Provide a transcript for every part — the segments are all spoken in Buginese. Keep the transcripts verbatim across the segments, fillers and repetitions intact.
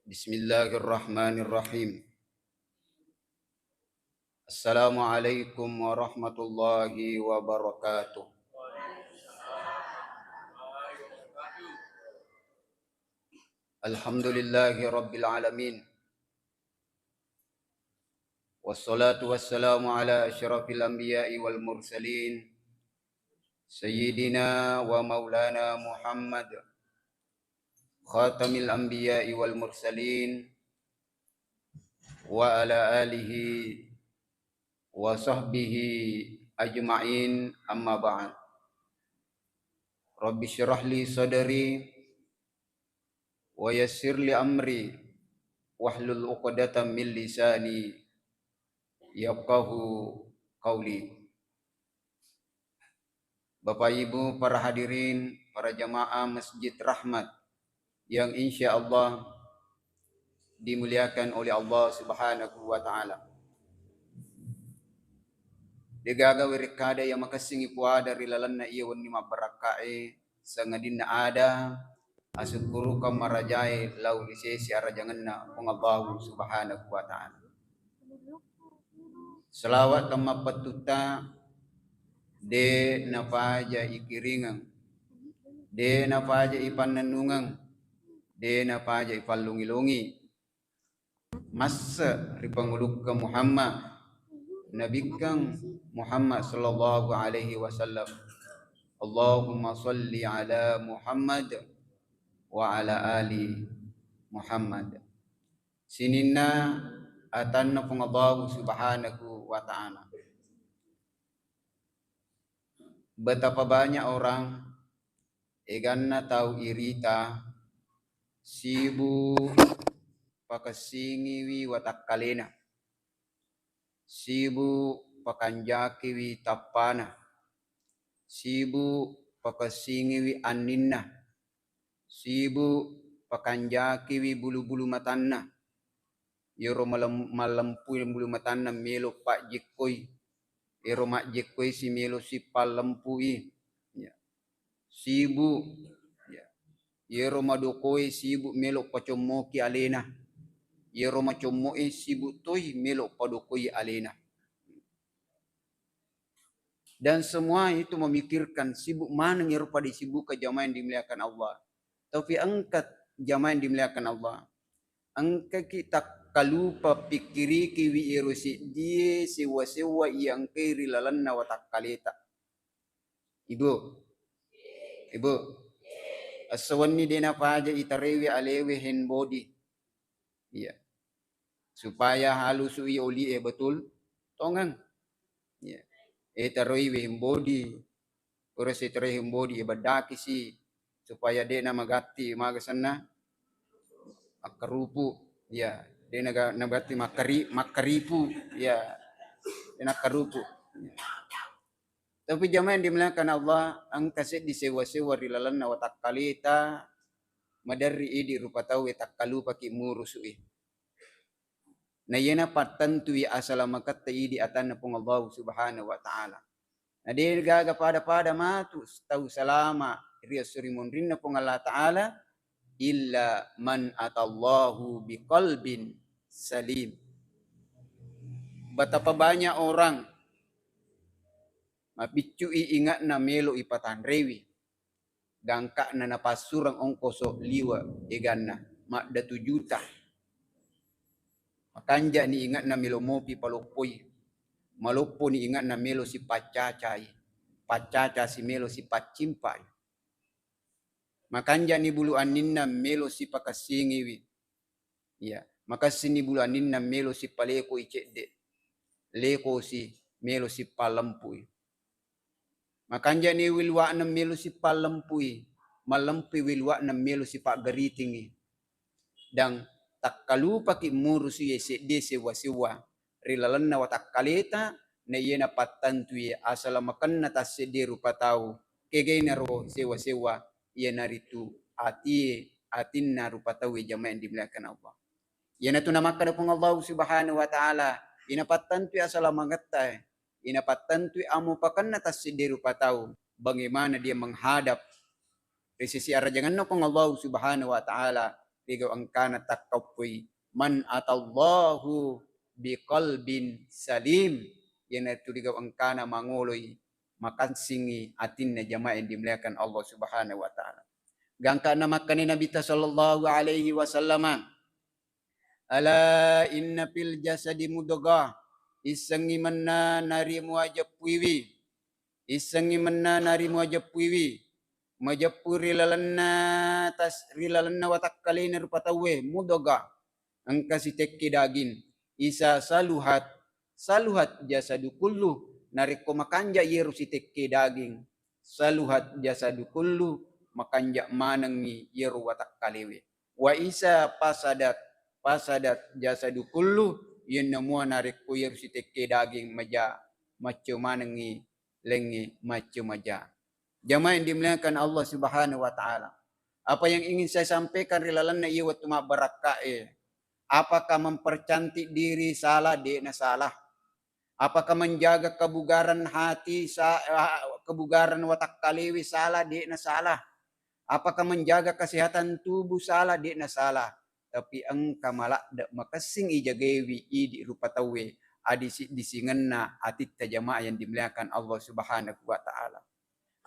Bismillahirrahmanirrahim. Assalamualaikum warahmatullahi wabarakatuh. Alhamdulillahi rabbil alamin. Wassalatu wassalamu ala asyrafil anbiya'i wal mursalin, Sayyidina wa maulana Muhammad, khatamil anbiya'i wal mursalin, wa ala alihi wa sahbihi ajma'in, amma ba'd. Rabbi syrah li sadri wa yassir li amri wahlul uqdatam min lisani yafqahu qauli. Bapak Ibu, para hadirin, para jamaah Masjid Rahmat yang insya Allah dimuliakan oleh Allah Subhanahu wa Ta'ala. Degaga werekkada iya makessingi puada ri lalenna iya wenni mabbarakkae, sangadinna ada asukkurukang marajae lao ri sesi arajangenna Puang Allahu Subhanahu wa Ta'ala. Selawat temmapettutta de napaja ikiringeng, de napaja ipannennungeng, de napaja ipallungi-lungi. Masse ri pangulukka Muhammad, nabikkang Muhammad sallallahu alaihi wasallam. Allahumma salli ala Muhammad wa ala ali Muhammad. Sininna atanna Puang Allahu Subhanahu wa Ta'ala. Betapa banyak orang eganna tau irita, sibuk pakessingiwi watakkalena, sibuk pakanjakiwi tappana, sibuk pakessingiwi anninna, sibuk pakanjakiwi bulu-bulu matanna. Iyaro malem-, mallempui bulu matanna melo pajjekkoi. Ero majjekkoi si melo sipallempui. Ya. Sibuk. Ya. Iyaro madokoe sibuk melo pacommoki alena. Iyaro macommoe sibuk toi melo padokoi alena. Dan semua itu memikirkan, sibuk maneng ero pada disibukkan jamaah yang dimuliakan Allah. Tapi engka jamaah yang dimuliakan Allah, engkaki takkalupa pikkirikiwi ero seddie sewa-sewa iya engkai ri lalenna watakkaleta. Ibu, ibu, esso wenni de napaja itarewi alewe hand body. Iya. Supaya halusui olie, betul? Tongeng. Iya. E, taroi we hand body. Ora se taroi hand body, e, beddaki si supaya de namagatti magasenna akkarupu. Iya, de naga-, namagatti makkari-, makkaripu. Iya. De nakkarupu. Iya. Tapi jamaah yang dimuliakan Allah, engka seddi sewa-sewa ri lalenna watakkaleta, maderri idi rupa tau e takkalupaki murusui. Na iyana pattentui asalamaketta idi atanna Puang Allahu Subhanahu wa Ta'ala. Na de gaga pada-pada matu tau salama ri esso ri monrinna Puang Allah Ta'ala, illa man atallahu biqalbin salim. Betapa banyak orang mapiccui ingatna melo ipatanrewi, gangka'na napassureng ongkoso liwe eganna, maddatu juta. Makanja'ni ingatna melo mopi paloppoi, malopponi ingatna melo sipaccacai, paccaca si melo sipaccimpai. Makanja'ni bulu anninna melo sipakessingiwi. Iya, makessinni bulu anninna melo sipalekoi cedde, lekosi melo sipallempui. Makanja'ni wiluwa'na melo sipallempui, mallempui wiluwa'na melo sipaggeritingi. Dan takkalupaki murusu ye sedde sewa-sewa ri lalenna watakkaleta, na iyena pattantui asalamakenna tassedde rupa tau, kegainaro sewa-sewa, iyanaritu atie, atinna rupa tau e jamaah yang dimuliakan Allah. Iyanatu namakkeda Puang Allah Subhanahu wa Ta'ala, ina pattantui asalamagetta, ina pattantui amupakenna tassedde rupa tau, bagaimana dia menghadap ri sisi arajangenna Puang Allah Subhanahu wa Ta'ala, rigau engkana takkappoi, "Man atallahu biqalbin salim," iyanaritu rigau engkana mangoloi makassingngi atinna, jamaah yang dimuliakan Allah Subhanahu wa Ta'ala. Gangkanna makkani Nabitta sallallahu alaihi wasallama, "Ala inna fil jasadi mudghah," issengngi mennang narimuajeppuiwi, issengngi mennang narimuajeppuiwi, majeppu ri lalenna tas-, ri lalenna watakkalena rupa tauwe, mudghah, engka sitekke daging, "Iza saluhat, saluhat jasadu kullu," narekko makanja iyaro sitekke daging, "saluhat jasadu kullu," makanja manengngi iyaro watakkalewe. "Wa iza fasadat, fasadat jasadu kullu," iyanna mua narekko iyaro sitekke daging maja, macco manengngi lengnge, macco maja. Jamaah yang dimuliakan Allah Subhanahu wa Ta'ala, apa yang ingin saya sampaikan ri lalenna iya wettu mabbarakkae, apakah mempercantik diri salah? De'na salah. Apakah menjaga kebugaran hati sa-, ah, kebugaran watakkalewe salah? De'na salah. Apakah menjaga kesehatan tubuh salah? De'na salah. Tapi engka maladde makessing ijagaiwi idi rupa tauwe, adisi-disingenna atitta, jamaah yang dimuliakan Allah Subhanahu wa Ta'ala.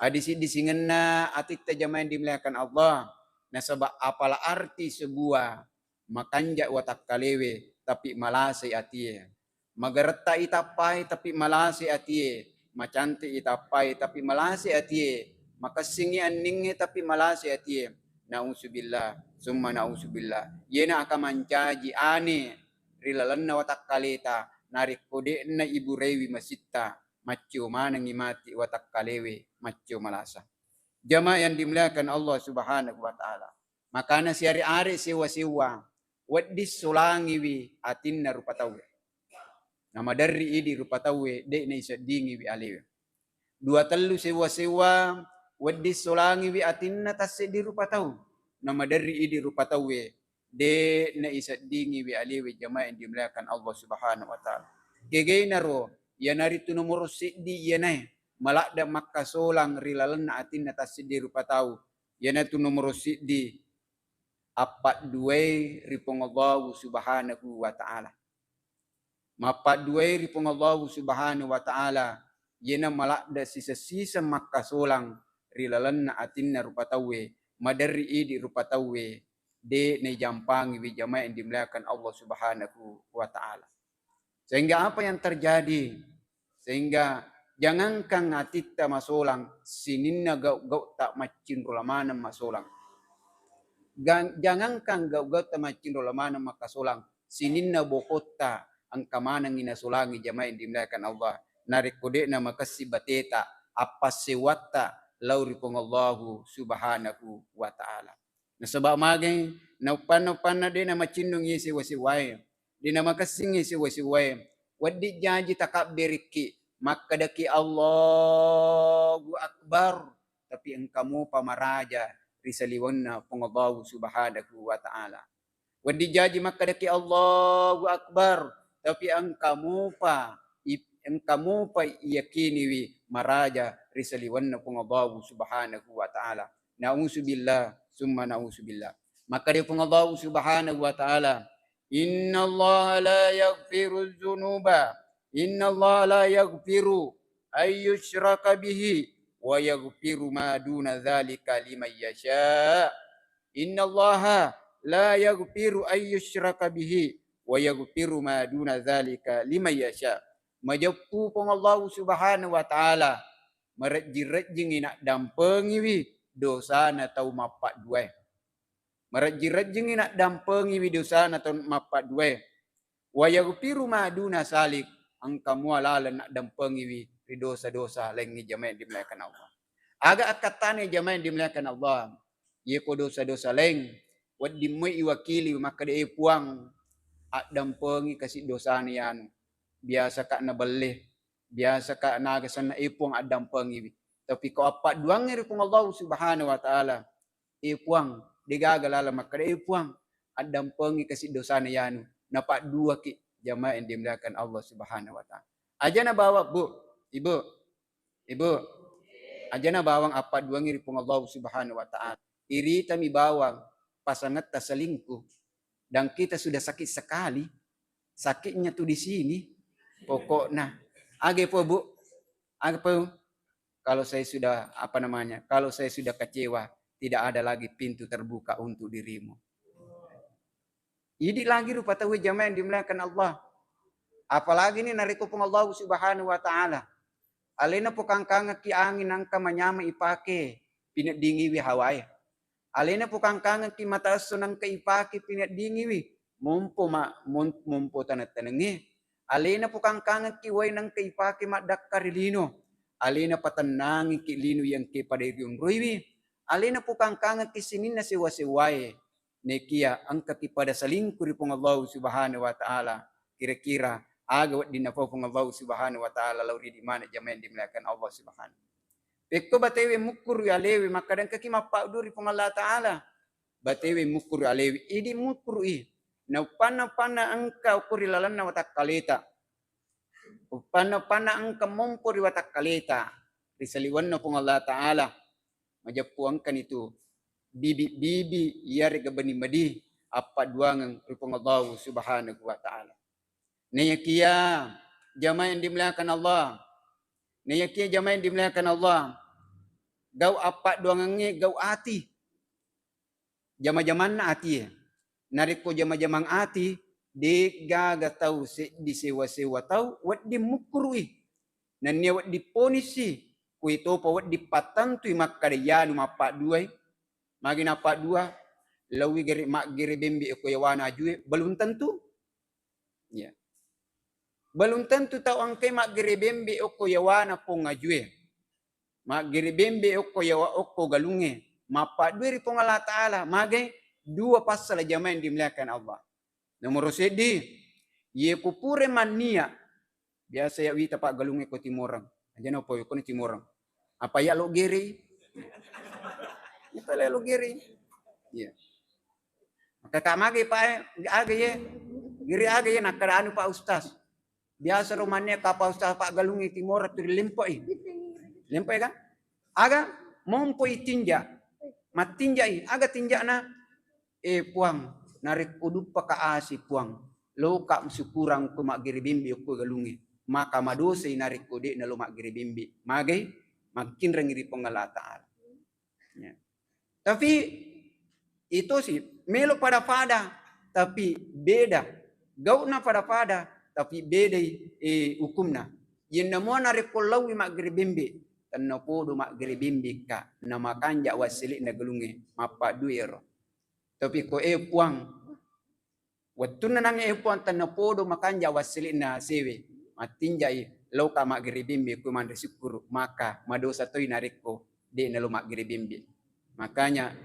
Adisi-disingenna atitta, jamaah yang dimuliakan Allah. Nasaba apala arti sebuah makanja watakkalewe, tapi malasai atie. Magaretta itappai, tapi malasai atie. Macantik itappai, tapi malasai atie. Makessingngi anningnge, tapi malasai atie. Nauzubillah, summa nauzubillah. Iyena aka mancaji ane ri lalenna watakkaleta, narekko de'na iburaiwi masitta, maccio manengngi mati watakkalewe, maccio malasa. Jamaah yang dimuliakan Allah Subhanahu wa Ta'ala. Makana siare-are sewa-sewa, wedding solangiwi atinna rupa tauwe. Namaderri idi rupa tauwe, de'na iseddingiwi alewe. Dua tellu sewa-sewa, wedding solangiwi atinna tasseddi rupa tau. Namaderri idi rupa tauwe, de'na iseddingiwi alewe, jamaah yang dimuliakan Allah Subhanahu wa Ta'ala. Kegainaro, iyanaritu nomoro siddi iyanae, maladde makkasolang ri lalenna atinna tasseddi rupa tau. Iyanatu nomoro siddi, appadduai ri Puang Allahu Subhanahu wa Ta'ala. Mappadduai ri Puang Allahu Subhanahu wa Ta'ala, iyena maladde siseng-siseng makkasolang ri lalenna atinna rupa tauwe, maderri idi rupa tauwe, de naijampangiwi, jamaah yang dimuliakan Allah Subhanahu wa Ta'ala. Sehingga apa yang terjadi? Sehingga jangankan atitta masolang, sininna gau-gauta maccinrola maneng masolang. Gan-, jangankan gau-gauta maccinrola maneng makkasolang, sininna bokotta engka manengngi nasolangi, jamaah yang dimuliakan Allah. Narekko de'na makessing bateta, appassewatta lao ri Puang Allahu Subhanahu wa Ta'ala. Nasaba magai, nauppanna-uppanna de namacinnungi sewa-sewae, de namakessingngi sewa-sewae, wedding jaji takabberikki, makkedaki, "Allahu Akbar," tapi engka mopa maraja ri saliwenna Puang Allahu Subhanahu wa Ta'ala. Wedding jaji makkedaki, "Allahu Akbar," tapi engka mopa i-, engka mopa iyakiniwi maraja ri saliwenna Puang Allahu Subhanahu wa Ta'ala. Nauzubillah, summa nauzubillah. Makkeda Puang Allahu Subhanahu wa Ta'ala, "Innallaha la yaghfiru dzunuba, innallaha la yaghfiru ayyushraka bihi wa yaghfiru ma duna dzalika liman yasha." "Innallaha la yaghfiru ayyushraka bihi wa yaghfiru ma duna dzalika liman yasha." Majeppu Puang Allahu Subhanahu wa Ta'ala, marejjing-rejjingngi naddampengiwi dosana tau mappadduae. Marejjing-rejjingngi naddampengiwi dosana tau mappadduae. "Wa yaghfiru ma duna dzalik," engka mua laleng naddampengiwi ri dosa-dosa laingnge, jamaah yang dimuliakan Allah. Aga akkattana, jamaah yang dimuliakan Allah? Yeko dosa-dosa laing, wedding moi iwakili makkeda, "Eh Puang, addampengi kasi dosana yanu. Biasa ka nabelle, biasa ka naga senna, eh Puang, addampengiwi." Tapi ko appadduangngi ri Puang Allahu Subhanahu wa Ta'ala, "Eh Puang," degaga laleng makkeda, "Eh Puang, addampengi kasi dosana yanu." Napadduaki, jamaah yang dimuliakan Allah Subhanahu wa Ta'ala. Ajana bawang, Bu, Ibu, Ibu, ajana bawang appadduangngi ri Puang Allahu Subhanahu wa Ta'ala. Iritami bawang, pasangetta selingkuh. Dan kita sudah sakit sekali. Sakitnya tuh di sini. Pokoknya, age po, Bu? Age po? Kalau saya sudah, apa namanya, kalau saya sudah kecewa, tidak ada lagi pintu terbuka untuk dirimu. Idi lagi rupa tauwe jamaah yang dimuliakan Allah. Apalagi ini narekko Puang Allah Subhanahu wa Ta'ala. Alena pokangkangekki angin nangka manyameng ipake pineddingiwi hawae. Alena pokangkangekki mata esso nangka ipake pineddingiwi mompo ma-, mom-, mompo taneng-tanengnge. Alena pokangkangekki wae nangka ipake maddakka ri lino. Alena patennangiki lino iya engke pada rionroiwi. Alena pokangkangekki sininna sewa-sewae. Nekia engkaki pada selingkuh ri Puang Allah Subhanahu wa Ta'ala. Kira-kira aga wedding napau Puang Allah Subhanahu wa Ta'ala lao ri idi maneng jamaah yang dimuliakan Allah Subhanahu. Pekko batewe mukkuru alewe makkada engkaki mappaddua ri Puang Allah Ta'ala. Batewe mukkuru alewe, idi mukkuru i. Nauppanna-uppanna engka okko ri lalenna watakkaleta. Uppanna-uppanna engka mompo ri watakkaleta, ri saliwenna Puang Allah Ta'ala. Majeppu engkani tu bibi-bibi iyarega beni medi appadduangeng ri Puang Allah Subhanahu wa Ta'ala. Nayakia jamaah yang dimuliakan Allah, nayakia jamaah yang dimuliakan Allah, gau appadduangengnge gau ati. Jama-jamanna atie. Narekko jama-jamang ati, de'gaga tau seddi sewa-sewa tau wedding mukkuru'i. Nennia wedding ponisi, kuitopa wedding pattantui makkada iyanu mappadduai. Magi nappaddua, laui gere-, maggere bembe okko yawana ajue, belum tentu. Iya. Belum tentu tau engkai maggere bembe okko yawana pong ajue. Maggere bembe okko yawa-, okko galungnge. Mappaddue ri Puang Allah Ta'ala. Magai dua passala jamaah yang dimuliakan Allah. Nomoro seddi, ye ku pura mannia, biasa ya wita paggalungnge ko Timoreng. Aja na poi ko ni Timoreng. Apa ya lo gere? Itu le lo gere. Iya. Maka ka magai pa, eh, aga ye? Gere aga ye? Nakkada anu Pak Ustaz. Biasa ro manne ka Pak Ustaz paggalungnge Timoreng tu ri lempo'i. Lempo'i kan? Aga mompo'i tinja. Mattinja'i. Aga tinja'na? Eh, Puang, narekko duppaka asi, Puang, loka syukurang ko maggere bembe okko galungnge. Maka madosai narekko de'na lo maggere bembe. Magai? Makkinrengi ri Puang Allah Ta'ala. Ya. Tapi itu sih, melo pada-pada, tapi beda. Gau'na pada-pada, tapi bedai, eh, hukumna. Yenna mua narekko laui maggere bembe, tennapodo maggere bembe ka, namakanja wassele'na galungnge, mappaddue ero. Tapi ko, eh, Puang, wettunna nangnge, eh, Puang, tennapodo makanja wassele'na sewe, mattinjai, loka maggere bembe ko manre sukkuru, maka madosa toi narekko de'na lo maggere bembe. Makanya,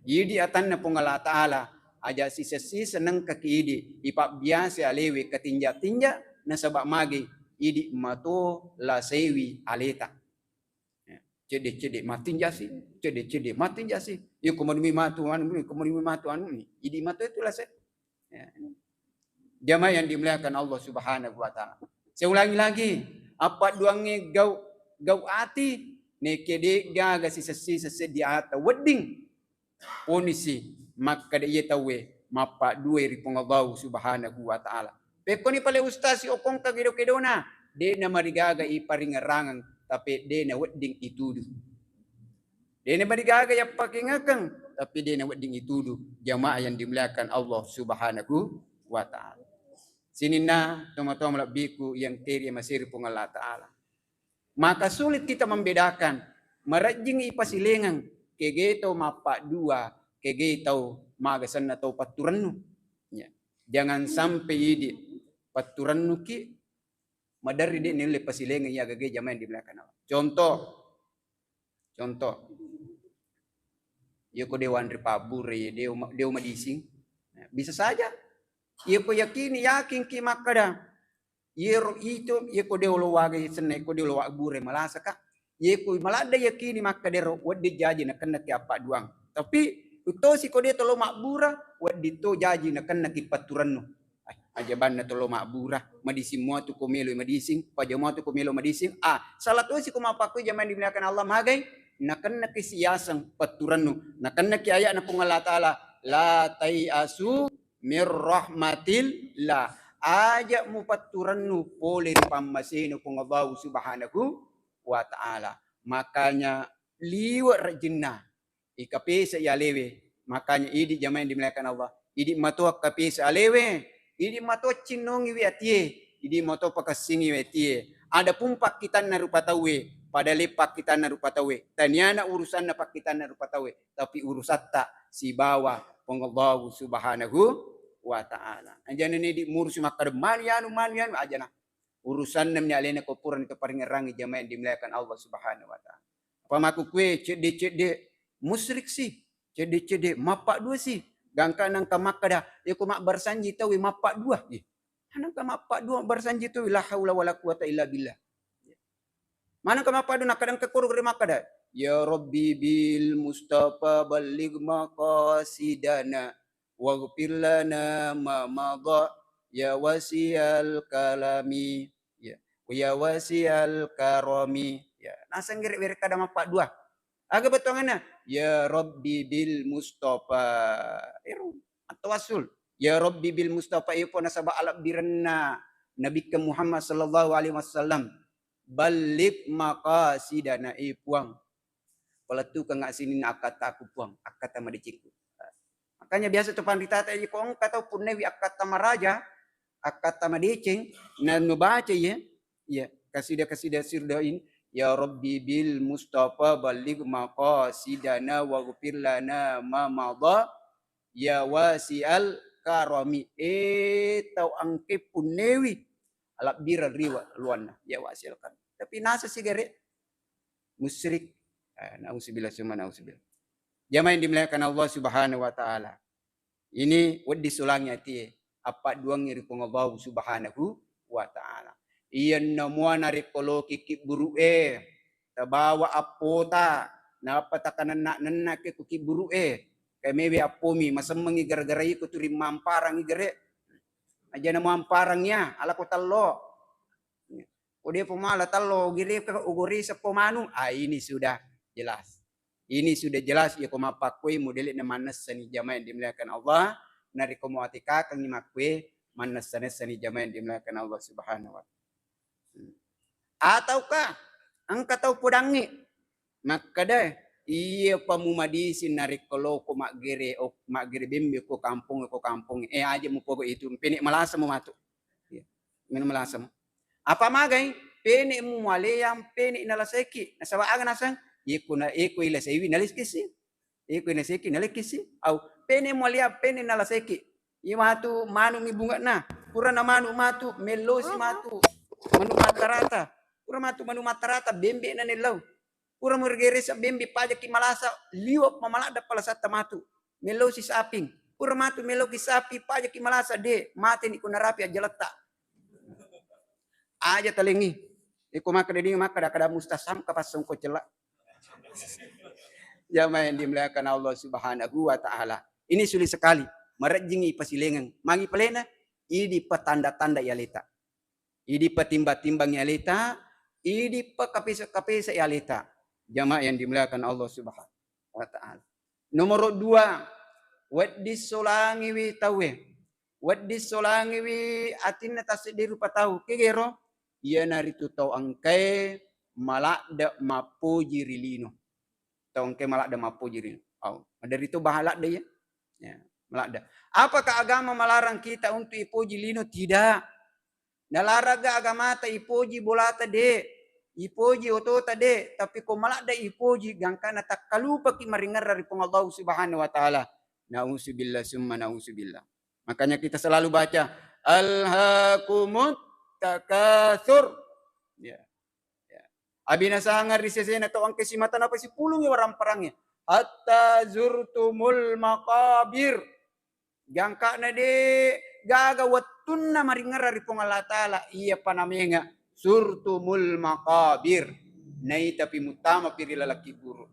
idi atanna Puang Allah Ta'ala, aja siseng-siseng nengkaki idi, ipabbiasa alewe katinja-tinja, nasaba magi idi mato la sewi aleta. Ya, cedde-cedde matinjasi, cedde-cedde matinjasi. Iko manumi matu anu, iko manumi matu anu, idi mato itu la se-, Ya. Jamaah yang dimuliakan Allah Subhanahu wa Ta'ala. Saya ulangi lagi, appadduangnge gau, gau ati, nekke de'gaga siseng-siseng seddi ata wedding ponisi makkada iye tauwe mappaddue ri Puang Allah Subhanahu wa Ta'ala. Pekkoni pale ustaz si okongka kedo-kedona, de'na marigaga iparingerangeng, tapi de'na wedding itudu. De'na marigaga yappakengakeng, tapi de'na wedding itudu, jamaah yang dimuliakan Allah Subhanahu wa Ta'ala. Sininna tomatoa malebbiku yang teri masiri Puang Allah Ta'ala. Maka sulit kita membedakan, marejjing ipasilengeng, kege tau mappaddua, kege tau magasenna tau patturennu. Ya. Jangan sampai idi patturennuki, maderri de' nulle pasilengeng iya gage jamaah yang dimuliakan Allah. Contoh, Contoh, iya ko de' wanre pabbure, de' uma-, de' madising. Bisa saja. Iya ko yakini, yakin ki makkada, iyero itu, iya ko de' lo wagai senna, ko de' lo wabbure malasaka. Iya ko maladde yakini makkadero, wedding jaji nakennaki appadduang. Tapi utosi ko de' to lo mabbura, wedding to jaji nakennaki patturennu. Ai, ajabanna to lo mabbura, madising mua tu ko melo madising, paja mua tu ko melo madising. Ah, salah tosi ko mappakkoi jamaah dimuliakan Allah, magai? Nakennaki siyaseng patturennu, nakennaki aya'na Puang Allah Ta'ala, La tai'asu mir rahmatillah. Aja mupatturennu pole ri pammasena Puang Allahu Subhanahu wa Ta'ala. Makanya liwe' rejinna. Ikapese i alewe. Makanya idi jamaah yang dimuliakan Allah. Idi matoa kapese alewe. Idi matoa cinnongiwi atie. Idi matoa pakessingiwi atie. Adapun pakkitanna rupa tauwe, pada le pakkitanna rupa tauwe. Taniana urusanna pakkitanna rupa tauwe, tapi urusatta sibawa Puang Allahu Subhanahu wa Ta'ala. Anjana nidi murusu makkada mani anu, mani anu, ajana. Urusanna meni alena ko purani to paringerangi jamaah yang dimuliakan Allah Subhanahu wa Ta'ala. Apa makkukue cedde-cedde musyrik si, cedde-cedde mappaddua si. Gangka nangka makkada, eko mabbarsanji tauwe mappaddua. Ih, nangka mappaddua mabbarsanji tauwe, la haula wala quwata illa billah. Manengka mappaddua nakkada engka koro gere makkada, "Ya Rabbi bil Mustafa balligh maqasidana waghfir lana ma madha ya wasi'al kalami." Ya. "Ya wasi'al karami." Ya, naseng gere were kada mappaddua. Aga bettuanganna? "Ya Rabbi bil Mustafa." Ero, at-tawassul. "Ya Rabbi bil Mustafa," ipo nasaba alabbirenna Nabitta Muhammad sallallahu alaihi wasallam. "Balligh maqasidana," e Puang. Palettukeng sininna akkattaku Puang, akkatta madecengku. Makanya biasa tu panritata, ko engka tau punnaiwi akkatta maraja, akkatta madeceng, na nubaca iya, iya, kasida-kasida sirda ini, "Ya Rabbi bil Mustafa balligh maqasidana waghfir lana ma madha, ya wasi'al karami." E tau engke punnaiwi alabbireng riwa luanna, ya wasi'al karami. Tapi nasa sigare musyrik. Eh, nauzubillah summa nauzubillah. Jamaah yang dimuliakan Allah Subhanahu wa Ta'ala. Ini wedding solangi atie, appadduangi ri Puang Allahu Subhanahu wa Ta'ala. Iyanna mua narekko loki kibburu'e, tabawa appota, nappa takanenna-nenna ke ku kibburu'e, kamewe appomi, masemmengi gara-gara iko tu rimamparang igere. Ajana muamparang ya, ala ko tallo. Ko de'pa mala tallo, ogireka, ogorisa po manu. Ah, ini sudah jelas. Ini sudah jelas, iya ko mappakkoi modele'na mannessani jamaah yang dimuliakan Allah. Narekko muatikakang makkue, mannessa-nessani jamaah yang dimuliakan Allah Subhanahu wa Ta'ala. Ataukah engka tau podangngi makkada, "Iya pa mumadisi narekko loko maggere, o-, maggere bembe ko kampong, ko kampong, eh, aja mupogo itu, pene malasa mu matu." Iya. Menu malasa mu. Apa magai? Pene mualeyang, pene nalasaiki. Nasaba aga naseng? Iko na, iko ilasaiwi naleskisi. Iko ilaseki nalekisi. Au, pene mualia, pene nalaseki. Iya matu manu mi bunge'na. Pura na manu matu, mellosi matu. Manu matarata. Pura matu manu matarata, bembe na nellau. Pura murgeresa bembe pajaki malasa, liwa mamaladda palasatta matu. Mellosi saping. Pura matu melloki sapi, pajaki malasa, de, mate ni ko narapi ajjaletta. Aja talengi. Iko makkeda dingi makkeda kada mustasam kapassong ko cella. Jamaah yang dimuliakan Allah Subhanahu wa Ta'ala. Ini sulit sekali. Marejjingi pasilengeng. Magi palena? Idi patanda-tanda i aleta. Idi patimbang-timbang i aleta. Idi pakapesa-kapesa i aleta. Jamaah yang dimuliakan Allah Subhanahu wa Ta'ala. Nomoro dua, wedding solangiwi tauwe. Wedding solangiwi atinna tasseddi rupa tau. Kegero? Iyanaritu tau engkae maladde mappoji ri lino. Tau engkae maladde mappoji ri lino. Au, maderri to baha ladde ya. Ya, maladde. Apakah agama melarang kita untuk ipoji lino? Tidak. Nalarangga agamata ipoji bolata de, ipoji otota de, tapi ko maladde ipoji gangkana takkalupaki maringerra ri Puang Allah Subhanahu wa Ta'ala. Nauzubillah summa nauzubillah. Makanya kita selalu baca, "Alhaakumut takatsur." Ya. Ya. Abinasangeng ri sesena tau engka simata napa sipulungi waramparangnge. "Hatta zurtumul maqabir." Gangkana de gaga wettunna maringerra ri Puang Allah Ta'ala, iyapa namenga zurtumul maqabir. Naitapi muttamapi ri laleng kiburu.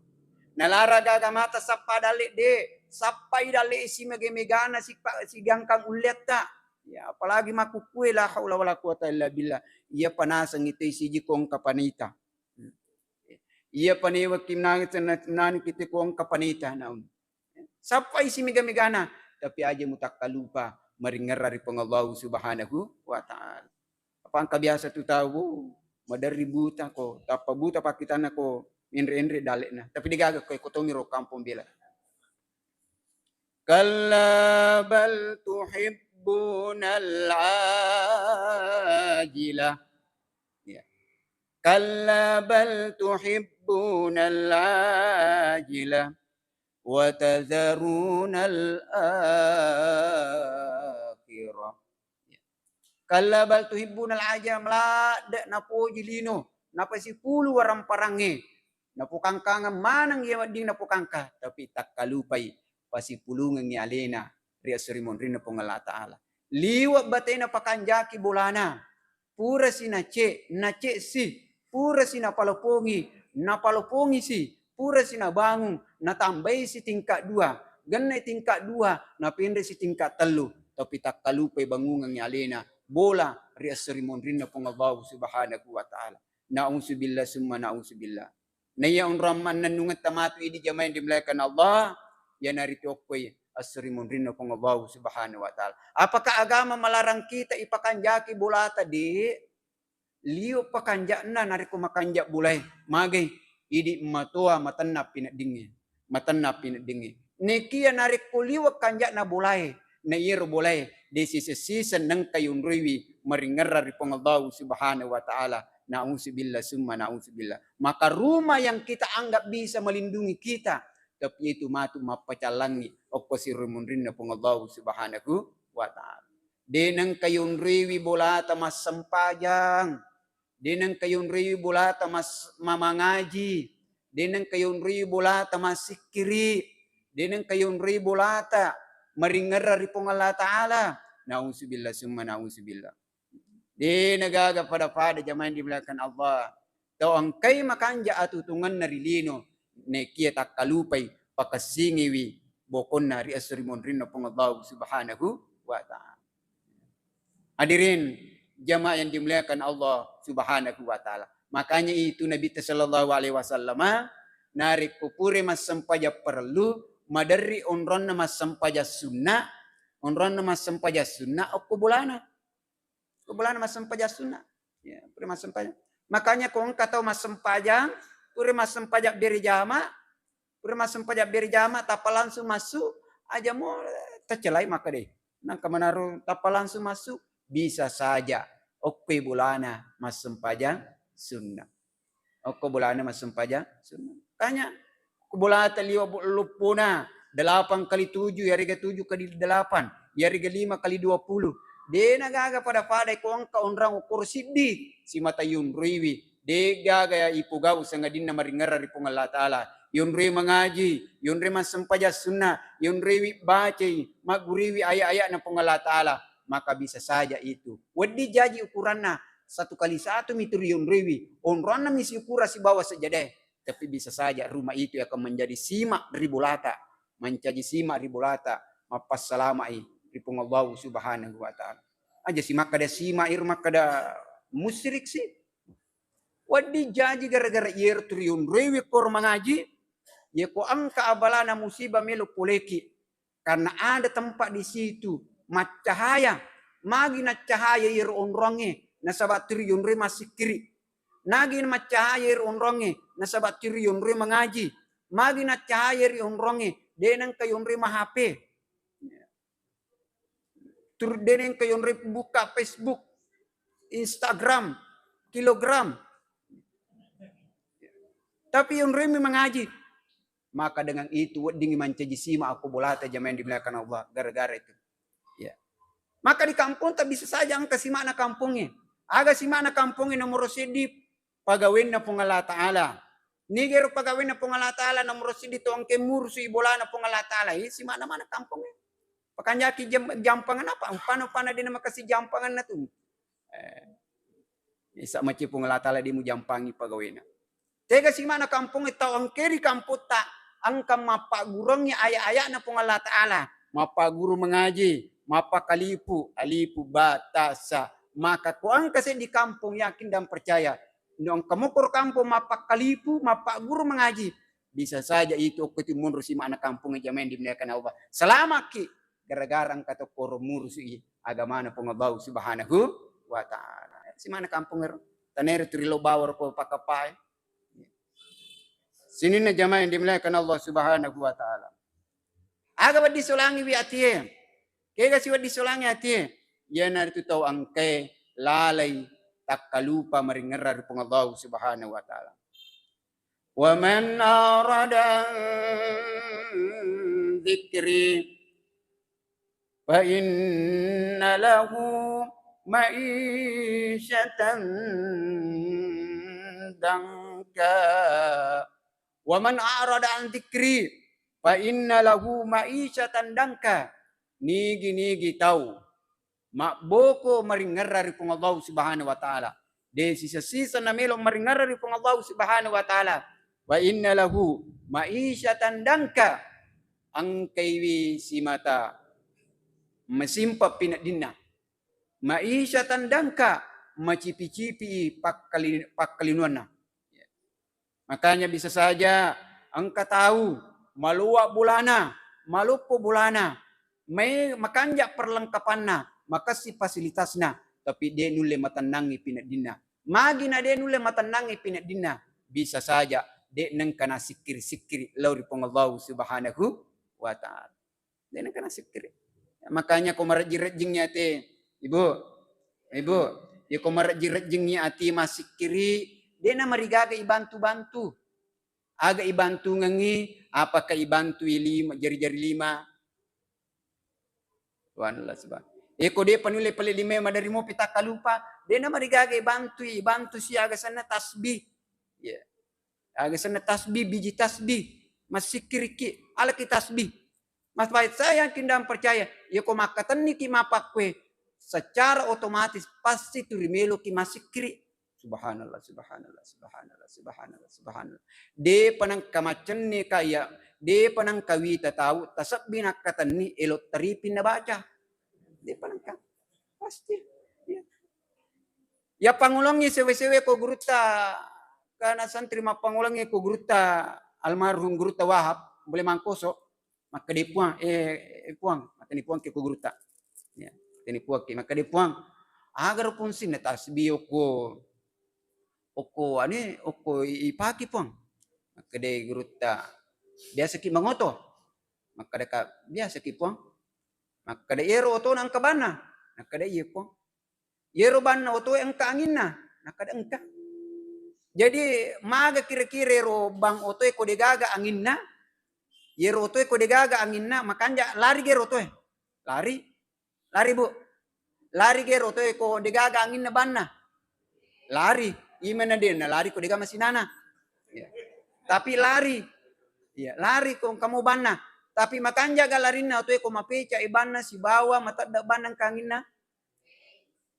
Nalarang gaga mata sappa dalle de, sappai dalle simega-megana sipa-, sigangkang ulleatta. Ya, apalagi makkukkue la haula wala quwata illa billah. Iyapa naseng itei siji ko engka panita. Iyapa newekki nani kita ko engka panita naung. Sappai simega-megana, tapi aja mutakkalupa maringerra ri Puang Allahu Subhanahu wa Ta'ala. Apa engka biasa tu tau, maderri buta ko, tappa buta pakkitanna ko, enre-enre dalle'na. Tapi degaga ko, ko tomiro kampong bela. Kalla bal tuhibbunal ajilah. Ya. Kalla bal tuhibbunal ajilah. Wa tadharunal akhirah. Kalla bal tuhibbunal ajila, ladde napoji lino, napasipulu waramparangnge, napokangkangeng maneng iya wedding napokangka, tapi takkalupai pasipulungengngi alena ri esso ri monrinna Puang Allah Ta'ala. Liwe' batena pakanjaki bolana, purasi nace, nace si, purasi napalopongi, napalopongi si, purasi nabangung, natambai si tingkat dua, gennai tingkat dua, napenre si tingkat tellu, tapi takkalupai bangungengngi alena bola ri esso ri monrinna Puang Allahu Subhanahu wa Ta'ala. Na'udzubillah summa na'udzubillah. Naiya onrong mannennungetta matu idi jamaah yang dimuliakan Allah, iyanaritu okkoi esso ri monrinna Puang Allahu Subhanahu wa Ta'ala. Apakah agama melarang kita ipakanjaki bolata? De'. Liwe' pakanja'na narekko makanja' bolae. Magai? Idi matoa matenna pineddingnge. Matenna pineddingnge. Nekia narekko liwe' kanja'na bolae, na iyaro bolae de' siseng-siseng nengka yonroiwi maringerra ri Puang Allahu Subhanahu wa Ta'ala. Na'udzubillah summa na'udzubillah. Maka rumah yang kita anggap bisa melindungi kita, tapi itu matu mappacallangi okko sirri munrinna Puang Allahu Subhanahu wa Ta'ala. De' nengka yonroiwi bolata massempajang, de' nengka yonroiwi bolata mas-, mamangaji, de' nengka yonroiwi bolata massikkiri, de' nengka yonroiwi bolata maringerra ri Puang Allah Ta'ala. Na'udzubillah summa na'udzubillah. De' nagaga pada-pada jamaah yang dimuliakan Allah. Tau engkai makanja' atutungenna ri lino, nekia takkalupai pakessingiwi bokonna ri esso ri monrinna Puang Allahu Subhanahu wa Ta'ala. Hadirin jamaah yang dimuliakan Allah Subhanahu wa Ta'ala. Makanya itu Nabi sallallahu alaihi wasallam, narekko pura massempajang parellu, maderri onronna massempajang sunna, onronna massempajang sunna okko bolana. Ko bolana massempajang sunna. Ya, pura massempajang. Makanya ko engka tau massempajang, pura massempajang berjama, pura massempajang berjama, tappa langsung massu, aja mo, eh, tacelai makkeda. Nangka manaro tappa langsung massu, bisa saja okkoi bolana massempajang sunna. Okko bolana massempajang sunna. Tanya, ko bolata liwa bu-, luppuna, delapan kali tujuh, yarega tujuh kali delapan, yarega lima kali dua puluh. De' nagaga pada-pada ko engka onrang ukur siddi, simata yonroiwi. De' gaga ipogau sangadinna maringerra ri Puang Allah Ta'ala. Yonroi mangaji, yonroi massempajang sunna, yonroiwi bacai, magguriwi ayat-ayatna Puang Allah Ta'ala. Maka bisa saja itu. Wedding jaji ukuranna, satu kali satu mi tu rionroiwi, onronna mi siukura sibawa sejadae, tapi bisa saja rumah itu akan menjadi simak ri bolata, mancaji simak ri bolata, mappassalama'i ri Puang Allahu Subhanahu wa Ta'ala. Aja si makkada simak, iro makkada musyrik si. Wedding jaji gara-gara iyaro tu rionroiwi koro mangaji, yako engka abalana musibah melo poleki. Karena ada tempat di situ maccahaya. Magi naccahaya iyaro onrongnge, nasaba tu rionroi massikkiri. Nagi maccahaya iyaro onrongnge, nasaba tu rionroi mangaji. Magi naccahaya ri onrongnge, de' nengka yonroi ma-H P. Tur de' nengka yonroi buka Facebook, Instagram, kilogram. Tapi yonroi mi mangaji. Maka dengan itu weddingngi mancaji simak okko bolata jamaah yang dimuliakan Allah gara-gara itu. Ya. Maka di kampungta bisa saja engka simakna kampongnge. Aga simakna kampongnge? Nomoro seddi pagawenna Puang Allah Ta'ala. Nigero pagawenna Puang Allah Ta'ala, nomoro seddi to engke murusui bolana Puang Allah Ta'ala, eh, simakna mana kampongnge. Pakanjaki jam-, jampangan apa? Umpana-umpana de' namakasi jampanganna tu. Eh, isa macci Puang Allah Ta'ala de' mujampangi pagawena. Tega simakna kampongnge tau engke ri kamputta, engka mappagguruangngi ayat-ayatna Puang Allah Ta'ala, mappaguru mangaji, mappakalipu, alipu, ba, ta, sa. Maka ko engka seddi kampong, yakin dan percaya, no engka mokoro kampong mappakalipu, mappaguru mangaji, Bisa saja itu okko tu monro simana kampung, jamaah yang dimuliakan Allah. Selamatki gara-gara engka tokkoro murusu'i agamana Puang Allah Subhanahu wa Ta'ala. Simana kampung ero, tanere tu rilo bawar ko pakapai. Sininna jamaah yang dimuliakan Allah Subhanahu wa Ta'ala. Aga wedding solangiwi atie? Kega siwedding solangi atie? Iyanaritu tau engkae lalai takkalupa maringerra ri Puang Allah Subhanahu wa Ta'ala. Wa man a'rada an dzikri fa inna lahu ma'isyatan danka. Wa man a'rada an dzikri fa inna lahu ma'isyatan danka. Nigi-nigi tau mabboko maringerra ri Puang Allah Subhanahu wa Ta'ala, de sisa-sisa namelo maringerra ri Puang Allah Subhanahu wa Ta'ala, fa inna lahu ma'isyatan danka, engkaiwi simata masimpa pineddinna. Ma'isyatan danka, macipi-cipi pakkali-, pakkalinuanna. Makanya bisa saja engka tau maloa bolana, maloppo bolana, mai makanja perlengkapanna, makessi fasilitasna, tapi de nulle matennangi pineddinna. Magi na de nulle matennangi pineddinna? Bisa saja de nengka nasikkiri-sikkiri lao ri Puang Allah Subhanahu wa Ta'ala. De nengka nasikkiri. Makanya ko marejjing-rejjingngi ate, Ibu, Ibu, ya ko marejjing-rejjingngi ati massikkiri, de namarigaga ibantu-bantu. Aga ibantungengngi, apakah ibantui lima, jari-jari lima? Subhanallah, subhan-. E ko depa nulle pale lima madari mopi takkalupa, de namarigaga ibantui, ibantu siaga senna tasbih. Ya. Aga senna tasbih, biji tasbih, massikkiriki, alaki tasbih. Mas baik saya yakin dan percaya, ya ko makkatenniki mapakkue, secara otomatis pasti tu rimeloki massikkiri. Subhanallah, subhanallah, subhanallah, subhanallah, subhanallah. Depa nengka macenne kaya, depa nengka wita tau tasebbi nakkatenni elo taripin nabaca. Depa nengka. Pasti. Ya. Ya pangulongi sewe-sewe ko gurutta, kana santri mappangulangi ko gurutta almarhum gurutta Wahab, boleh mangkoso. Makkeda Puang, eh, eh, Puang, makkeda Puang ke ko gurutta. Ya, makkeda Puang ke, makkeda Puang, aga ro fungsinna tasbih okko, okko ane, okko i-, ipake Puang? Makkeda gurutta, biasa ki mangoto? Makkeda ka, biasa ki Puang. Makkeda ero otona engka banna? Makkeda iya Puang. Yero banna otoe engka anginna? Nakkeda engka. Jadi maga kira-kira ero bang otoe ko degaga anginna? Yero otoe ko degaga anginna, makanja lari gero otoe. Lari. Lari, Bu. Lari gero otoe ko degaga anginna banna. Lari. Imana denna lari ko dega masinana. Ya. Tapi lari. Ya, lari ko engka mo banna. Tapi makanja ga larinna otoe ko mapeca i banna sibawa matedda banna engka anginna.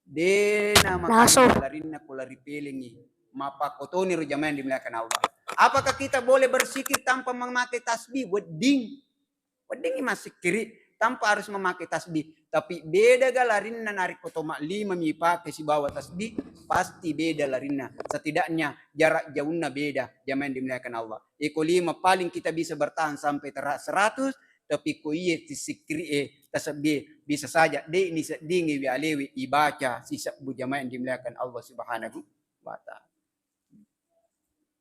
Dena makanja larinna ko lari pelengi. Mappakotoni ro jamaah yang dimuliakan Allah. Apakah kita boleh berzikir tanpa memakai tasbih? Wedding. Weddingi massikkiri tanpa harus memakai tasbih. Tapi beda ga larinna narekko to mallima mi pake sibawa tasbih, pasti beda larinna. Setidaknya jarak jauhnya beda, jamaah yang dimuliakan Allah. Iko lima paling kita bisa bertahan sampai tera-, seratus, tapi ko iye sikkiri e tasebbi bisa saja de ni seddingi wi alewi ibaca sisebbu, jamaah yang dimuliakan Allah Subhanahu wa Ta'ala.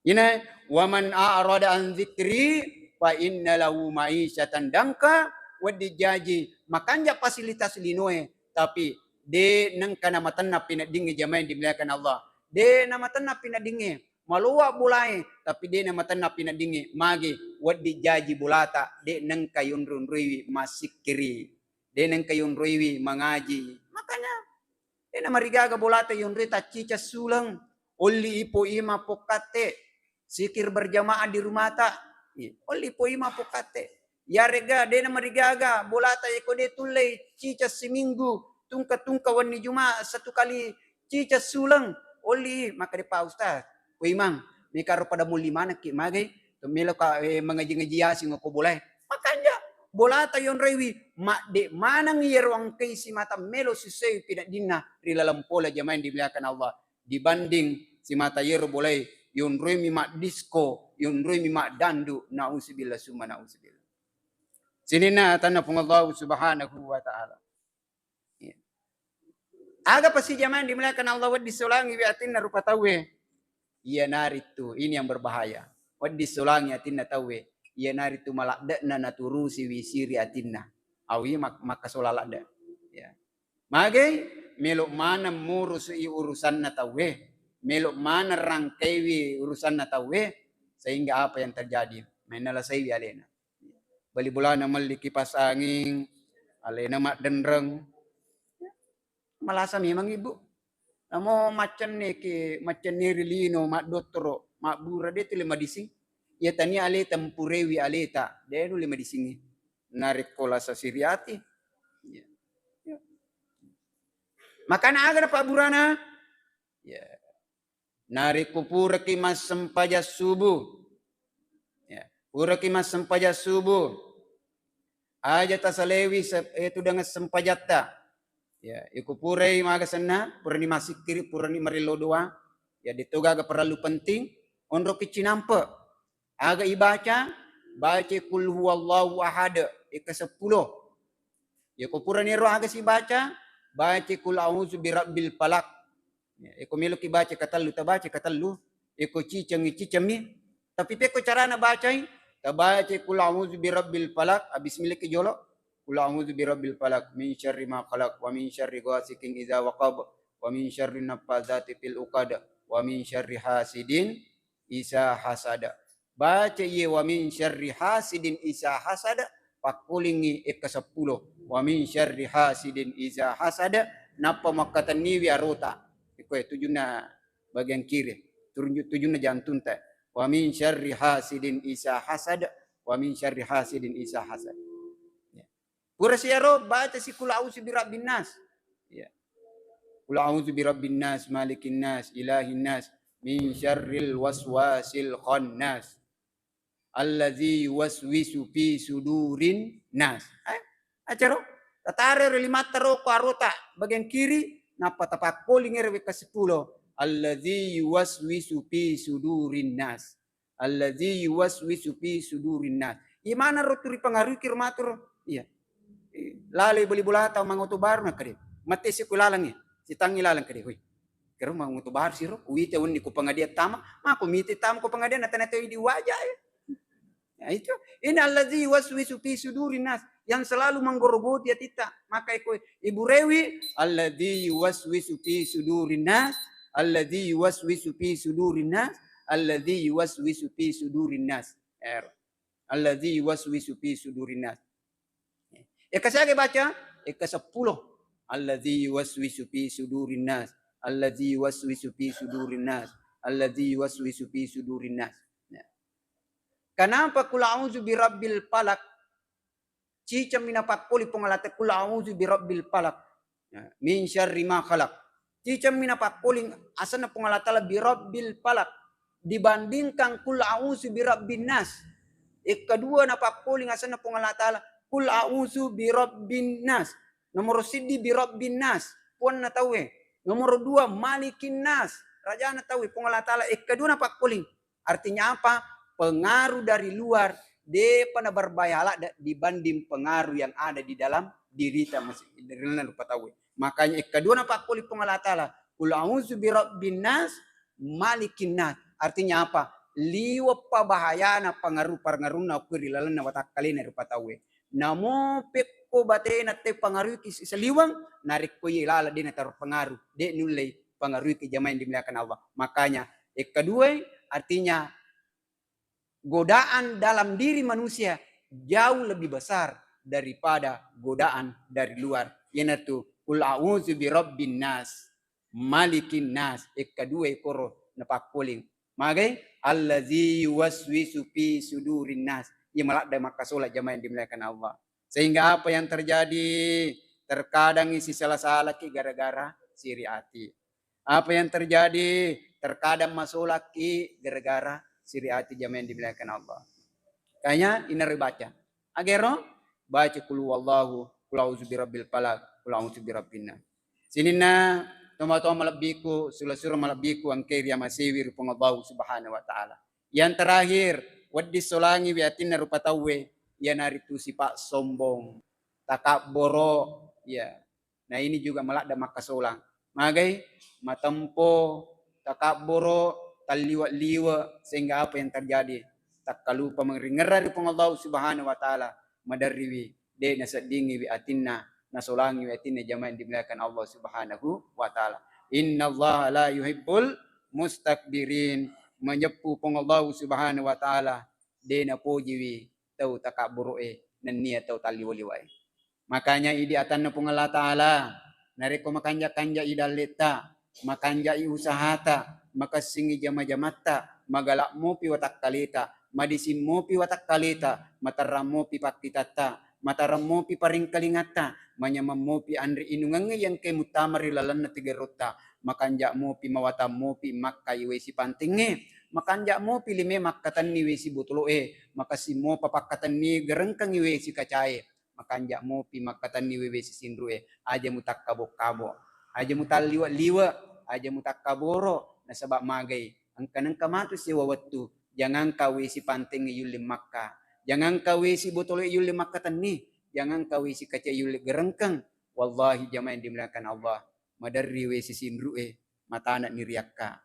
Ina, "Wa man a'rada an dzikri fa inna lahu ma'isyatan danka," wedding jaji makanja fasilitas linoe, tapi de nengka namatenna pineddingngi, jamaah yang dimuliakan Allah. De namatenna pineddingngi, maloa bolae, tapi de namatenna pineddingngi, magi wedding jaji bolata, de nengka yonro-onroiwi massikkiri, de nengka yonroiwi mangaji. Makanya, Dena marigaga bolata yonroi taccica suleng, olli ipo ima pokatte, sikir berjamaah di rumata, i, olli ipo ima pokatte. Yarega dena marigaga bolata yeko de tullei cica siminggu, tungka-tungka wenni Juma satu kali cica suleng, olli, maka de Pak Ustaz, ko Imang, mekaro pada mulli manekki magai, to melo ka, eh, mengaji-ngaji Yasin ko bolae. Makanja bolata yonroiwi, madde maneng yero engkai simata melo sissewi pineddinna ri laleng pola, jamaah yang dimuliakan Allah, dibanding simata yero bolae yonroimi maddisko, yonroimi maddandu, nauzubillah summa nauzubillah. Sininna atanna Puang Allah Subhanahu wa Ta'ala. Iya. Aga pasijamaing dimuliakan Allah wedding solangiwi atinna rupa tauwe? Iyanaritu, ini yang berbahaya. Wedding solangi atinna tauwe, iyanaritu maladde'na naturusiwi siri atinna. Au iya mak-, makkasola ladde'. Ya. Magai, melo' maneng murusui urusanna tauwe, melo' maneng rangkaiwi urusanna tauwe, sehingga apa yang terjadi? Mainalasaiwi alena. Bali bolana melli kipas angin, alena maddenreng. Malasa memang ibu. Namo maccenneki, maccenneri lino, maddottoro, mabbura, de' tu le madising. Iya tania aleta mpurewi aleta, de' nu le madisingi. Narekko lasa siri ati. Iya. Iya. Makana aga na pabburana? Ya. Narekko puraki massempajang subuh, ya, puraki massempajang subuh, aja tasalewi se-, eh, tudang sempajatta. Ya, iko purai maga senna, purani massikkiri, purani marillo doa, ya, de' to gaga parellu penting, onroki cinampe. Aga ibaca? Baca Qul huwallahu ahad, eka seppulo. Yako purani ero aga sibaca, baca Qul a'udzu birabbil falaq. Ya, eko meloki baca katellu, tabaca katellu. Eko cicengi, cicemmi. Tapi pekko carana bacai, tabaca Qul a'udzu birabbil falaq, abis miliki jolo. Qul a'udzu birabbil falaq, min syarri ma khalaq, wa min syarri ghasiqin idza waqab, wa min syarri naffadzati fil uqad, wa min syarri hasidin isa hasada. Baca iye wa min syarri hasidin isa hasada, pakkulingi ekka seppulo. Wa min syarri hasidin isa hasada, nappa makkatenniwi arota. Ikoe tujunna bagian kiri, turunju-, tujunna jantunta. Wa min syarri hasidin isa hasada, wa min syarri hasidin isa hasad. Ya. Pura siaro, baca si Qul a'udzu birabbin nas. Ya. Qul a'udzu birabbin nas, malikin nas, ilahin nas, min syarril waswasil khannas. Allazi yuwaswisu fi sudurin nas. Eh, acaro? Tatare ro limatta ro ko arota bagian kiri, nappa tapakkoling ero wekka seppulo. Allazi yuwaswisu fi sudurin nas. Allazi yuwaswisu fi sudurin nas. Imana ro tu ripangaruiki ro matu ro. Iya. Laloi bali bolata mangoto baru nakkade. Mate siko lalengnge. Sitangngi laleng kade. Hoi. Kero mangoto baru siro. Uwite wenni ko pengadian tama. Mako mite tama ko pengadian na tena tau di waja ya. Ya itu. Ini allazi yuwaswisu fi sudurin nas. Yang selalu menggerogoti atitta. Maka iko ibu rewi. Allazi yuwaswisu fi sudurin nas. Allazi yuwaswisu fi sudurin nas. Allazi yuwaswisu fi sudurin nas. Ero. Allazi yuwaswisu fi sudurin nas. Ekka siaga baca? Ekka seppulo. Allazi yuwaswisu fi sudurin nas. Allazi yuwaswisu fi sudurin nas. Allazi yuwaswisu fi sudurin nas. Ya. Kenapa qul a'udzu birabbil falaq? Cicemmi napakkoli Puang Allah Ta'ala, "Qul a'udzu birabbil falaq." Ya, "Min syarri ma khalaq." Cicemmi napakkoli asenna Puang Allah Ta'ala, "Birabbil falaq." Dibandingkan "Qul a'udzu birabbin nas." Ekka dua napakkoli asenna Puang Allah Ta'ala, "Qul a'udzu birabbin nas." Nomoro siddi, "Birabbin nas." Puanna tauwe. Nomoro dua, "Malikin nas." Rajana tauwe, Puang Allah Ta'ala. Ekka dua napakkoli. Artinya apa? Pengaruh dari luar depa na berbahaya ladde dibanding pengaruh yang ada di dalam dirita mas-, di dalam rupa tauwe. Makanya ekka dua napakkoli Puang Allah Ta'ala, "Qul a'udzu birabbin nas, malikin nas." Artinya apa? Liweppa bahayana pengaruh-pengaruhna ku ri lalenna watakkalena rupa tauwe. Namo pekko batena te pengaruhki si-, saliweng, narekko iye laleng de na terpengaruh, de nullei pengaruhki jamaah yang dimuliakan Allah. Makanya, yang kedua, artinya godaan dalam diri manusia jauh lebih besar daripada godaan dari luar. Iyanatu, "Qul a'udzu birabbin nas, malikin nas." Yang kedua, koro napakkoling. Magai, "Allazi yuwaswisu fi sudurin nas." Iya maladde makkasola jamaah yang dimuliakan Allah. Sehingga apa yang terjadi? Terkadang isi salah-salaki gara-gara siri ati. Apa yang terjadi? Terkadang masolaki gara-gara siri ati jamaah yang dimuliakan Allah. Kayaknya ini baca. Agero, baca qul huwallahu, qul a'udzu birabbil falaq, qul a'udzu birabbin nas. Sininna Tomatoa malebbiku, sula-sula malebbiku engkae riamasewi ri Puang Allahu Subhanahu wa Ta'ala. Yang terakhir, wedding solangiwi atinna rupa tauwe, iyanaritu sifat sombong, takabboro, ya. Nah, ini juga maladde makkasolang. Magai? Matempo, takabboro, talliwe-liwe, sehingga apa yang terjadi? Takkalupa mengringerra ri Puang Allahu Subhanahu wa Ta'ala, maderriwi de' naseddingiwi atinna, nasolangiwi atinna, jamaah yang dimuliakan Allah Subhanahu wa Ta'ala. Innallaha la yuhibbul mustakbirin. Majeppu Puang Allahu Subhanahu wa Ta'ala, de' napojiwi tau takabboro'e nennia tau talliwa-liwae. Makanya idi atanna Puang Allah Ta'ala, narekko makanja-kanja i dalletta, makanja'i usahata, makessingi jama-jamatta, magala' mopi watakkaleta, madising mopi watakkaleta, materrang mopi pakkitatta, matarang mopi paringkalingatta, manyamang mopi anre inungengnge yang engkae muttama ri lalenna tigerotta, makanja' mopi mawatang mopi makkai wae sipantengnge, makanja' mopi lime makkatenni wae sibotolo'e, makessing mopa pakkatenni gerengkengngi wae sikacae. Makanja' mopi makkatenni wae sisinru'e, aja mutakkabo-kabo, aja mutalliwe-liwe, aja mutakkaboro, nasaba' magai, engka nengka matu sewa wettu, jangangka wae sipantengnge yulle makka, jangangka wae sibotolo'e yulle makkatenni, jangangka wae sikacae yulle gerengkeng. Wallahi, jamaah yang dimuliakan Allah, maderri wae sisinru'e, matana ni riakka.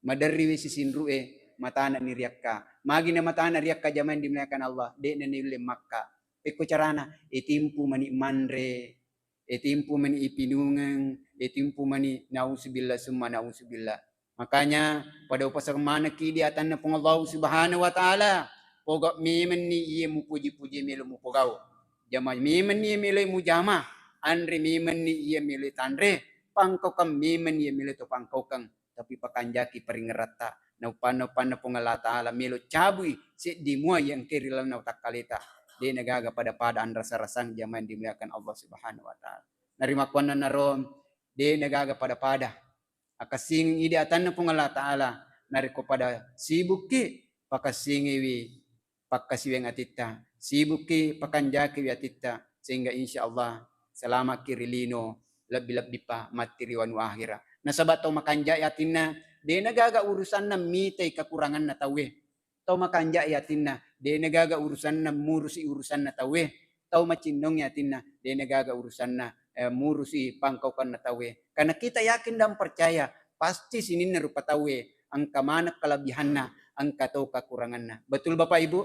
Maderri wae sisinru'e, matana ni riakka. Magi na matana riakka, jamaah yang dimuliakan Allah, de'na ni yulle makka. Pekko carana, e timpu mani manre, e timpu mani ipinungeng, e timpu mani nauzubillah summa nauzubillah. Makanya pada upaseng manekki di atanna Puang Allah Subhanahu wa Ta'ala, poga memenni iye mupuji-puji melo mupogau. Jama memenni iye melo mujama, anre memenni iye melo tanre, pangkaukeng memenni iye melo to pangkaukeng. Tapi pakanjaki paringeratta. Naupanna-upanna Puang Allah Ta'ala melo cabui seddi mua yang engkae ri lalenna watakkaleta. De'na gaga pada-pada anrasa-rasang, jamaah yang dimuliakan Allah Subhanahu wa Ta'ala. Narimakkuannanaro, de'na gaga pada-pada. Akassingeng idi atanna Puang Allah Ta'ala. Narekko pada sibukki, pakassingiwi pakkasiwiang atitta, sibukki pakanjakiwi atitta, sehingga insya Allah selamakki ri lino, lebbi-lebbipa matti ri wanua akhira. Nasaba tau makanjai atinna, de'na gaga urusanna mitai kekuranganna tauwe. Tau makanjai atinna, de'na gaga urusanna murusi urusanna tauwe. Tau macinnongi atinna, de'na gaga urusanna, eh, murusi pangkaukanna tauwe. Karena kita yakin dan percaya, pasti sininna rupa tauwe engka maneng kelebihanna, engka to kekuranganna. Betul, Bapak Ibu?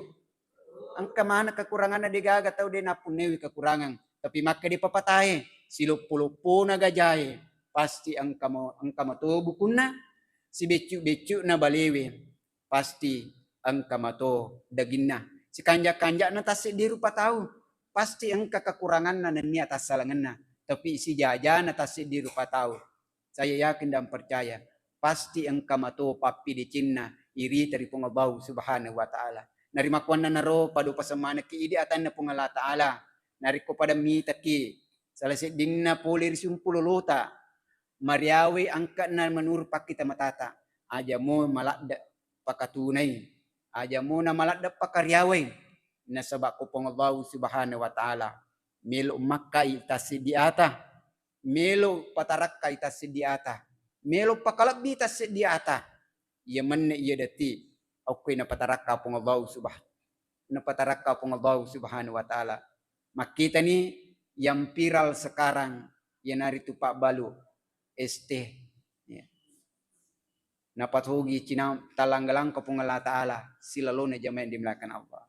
Engka maneng kekuranganna, de'gaga tau de' nappunnaiwi kekurangan. Tapi makkeda papatae, siloppo-loppona gajae, pasti engka mo-, engka mato bukunna, sibeccu-beccuna balewe, pasti engka mato daginna. Sikanja-kanjana tasseddi rupa tau, pasti engka kekuranganna nennia tassalangenna. Tapi sijajana tasseddi rupa tau, saya yakin dan percaya, pasti engka mato pappidecenna irita ri Puang Allahu Subhanahu wa Ta'ala. Narimakkuannanaro, pada upaseng manekki idi atanna Puang Allah Ta'ala. Narekko pada mitaki sala seddinna pole ri sumpu lolota, mariawai angka'na menurut pakkita matata, aja mo maladde pakatunai, aja mo na maladde pakariawai, nasaba ko Puang Allahu Subhanahu wa Ta'ala melo makkai tasseddi ata, melo patarakkai tasseddi ata, melo pakalebbi tasseddi ata. Iya menne iya detik okko napatarakka Puang Allahu Subha-, napatarakka Puang Allahu Subhanahu wa Ta'ala. Makkitani yang viral sekarang, iyanaritu pabbalu S T. Ya. Napatogi cina talangga-langka Puang Allah Ta'ala silalona jamaah yang dimuliakan Allah.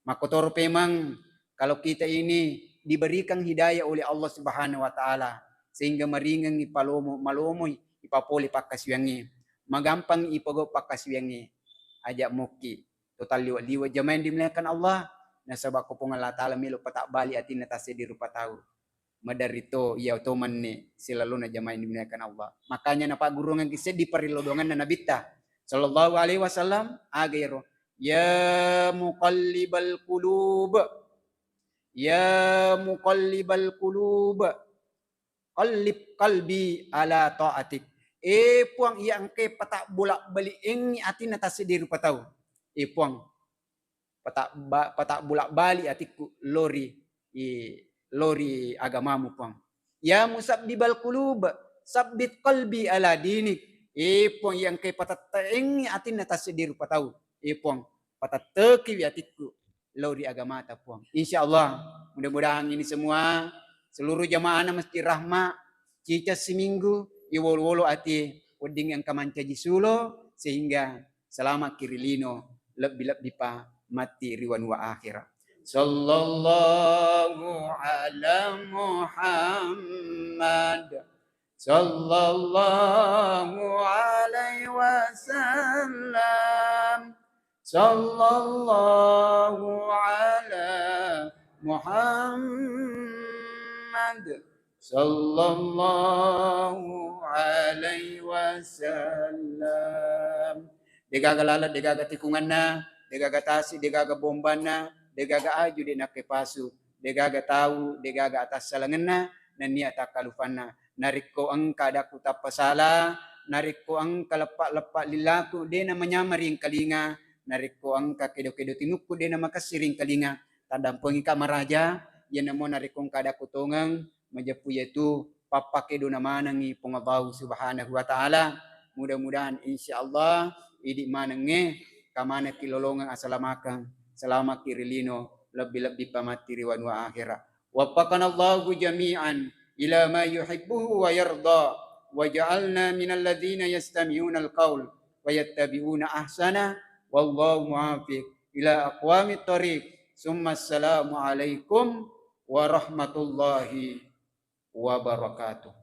Makkotoro pemang kalau kita ini diberikan hidayah oleh Allah Subhanahu wa Ta'ala, sehingga maringeng ipalomo, malomoi ipapole pakkasiwiangnge, magampang ipogau pakkasiwiangnge, aja mokki to talliwa-liwa jamaah yang dimuliakan Allah, nasaba ko Puang Allah Ta'ala melo patabbali atinna tasseddi rupa tau. Maderri to iya to menne silalona jamaah yang dimuliakan Allah. Makanya napaggurungeng ki seddi parellau doanganna Nabitta sallallahu alaihi wasallam, aga ero, "Ya muqallibal qulub, ya muqallibal qulub, qallib qalbi ala taatik." E Puang, iya engkae patabbola-baliengngi atinna tasseddi rupa tau. E Puang, patabba-, patabbola-bali atikku lori, i, lori agamamu, Puang. Ya musabbibal qulub, Sabbit qalbi ala dinik. E Puang, iya engkae patette'engngi atinna tasseddi rupa tau. E Puang, patettekiwi atikku lao ri agamata, Puang. Insya Allah, mudah-mudahan ini semua seluruh jamaahna Masjid Rahma, ciceng siminggu, iwolo-wolo ati wedding engka mancaji sulo, sehingga salamaki ri lino, lebbi-lebbi pa matti ri wanua akhira. Sallallahu ala Muhammad. Sallallahu alaihi wasallam. Sallallahu ala Muhammad. Sallallahu alaihi wasallam. Degaga laleng, degaga tikunganna, degaga tasi, degaga bombanna, degaga aju de nakkepasu, degaga tau, degaga atassalangenna, nennia takkalufanna. Narekko engka adakku tappa sala, narekko engka leppa-leppa lillaku de namanyameng ri engkalinga, narekko engka kedo-kedo tinukku de namakessing ri engkalinga, taddampengika maraja, iyanamo narekko engka adakku tongeng, majeppu iyatu pappakedona manengngi Puang Allahu Subhanahu wa Ta'ala. Mudah-mudahan, insya Allah, idi manengnge kamanekki lolongeng asalamakeng, salamaki ri lino, lebbi-lebbi pa matti ri wanua akhira. Waffaqanallahu jami'an ila ma yuhibbuhu wa yarda, wa ja'alna minal ladzina yastami'unal qaul wa yattabi'una ahsana, wallahu muwaffiq ila aqwamit thariq. Summa assalamu alaikum warahmatullahi wabarakatuh.